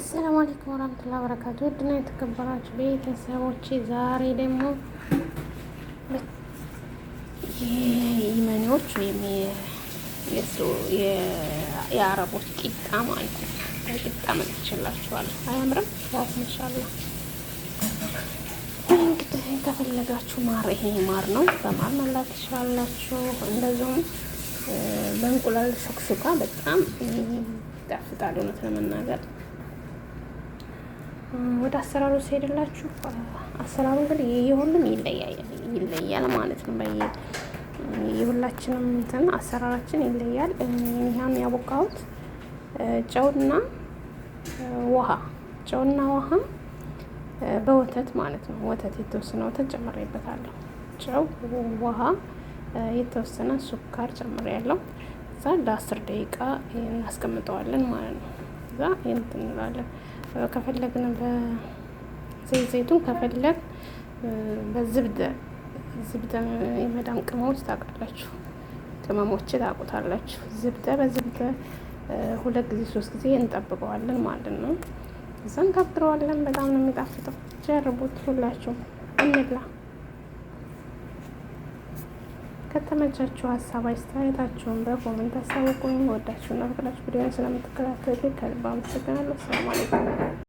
አሰላሙ አለይኩም ወራህመቱላሂ ወበረካቱ። ውድና የተከበራችሁ ቤተሰቦቼ ዛሬ ደግሞ የየመኒዎች ወይም የአረቦች ቂጣ ማለት ነው። ቂጣ መጥቼላችኋለሁ። አያምርም? Wow ማሻአላህ። እንግዲህ ከፈለጋችሁ ማር፣ ይሄ ማር ነው፣ በማር መብላት ትችላላችሁ። እንደዚሁም በእንቁላል ሹክሹካ በጣም ይጣፍጣል እውነት ለመናገር። ወደ አሰራሩ ሲሄድላችሁ አሰራሩ እንግዲህ የሁሉም ይለያል ይለያል ማለት ነው። በየ የሁላችንም እንትን አሰራራችን ይለያል። ይህን ያቦካሁት ጨውና ውሃ ጨውና ውሃ በወተት ማለት ነው። ወተት የተወሰነ ወተት ጨምሬበታለሁ። ጨው፣ ውሃ፣ የተወሰነ ሱካር ጨምሬያለሁ። እዛ ለ10 ደቂቃ እናስቀምጠዋለን ማለት ነው። እዛ እንትን እንላለን። ከፈለግን በዘይት ዘይቱን፣ ከፈለግ በዝብደ ዝብደ፣ የመዳም ቅመሞች ታውቃላችሁ፣ ቅመሞች ታውቁታላችሁ። ዝብደ በዝብደ ሁለት ጊዜ ሶስት ጊዜ እንጠብቀዋለን ማለት ነው። እዛ እንጋግረዋለን። በጣም ነው የሚጣፍጠው። ጀርቡት ሁላችሁም፣ እንብላ። ከተመቻችሁ ሀሳብ አስተያየታችሁን በ comment አሳውቁኝ። ወዳችሁና ፈቅዳችሁ ቪዲዮን ስለምትከታተሉ ከልብ አመሰግናለሁ። ሰላም አለይኩም።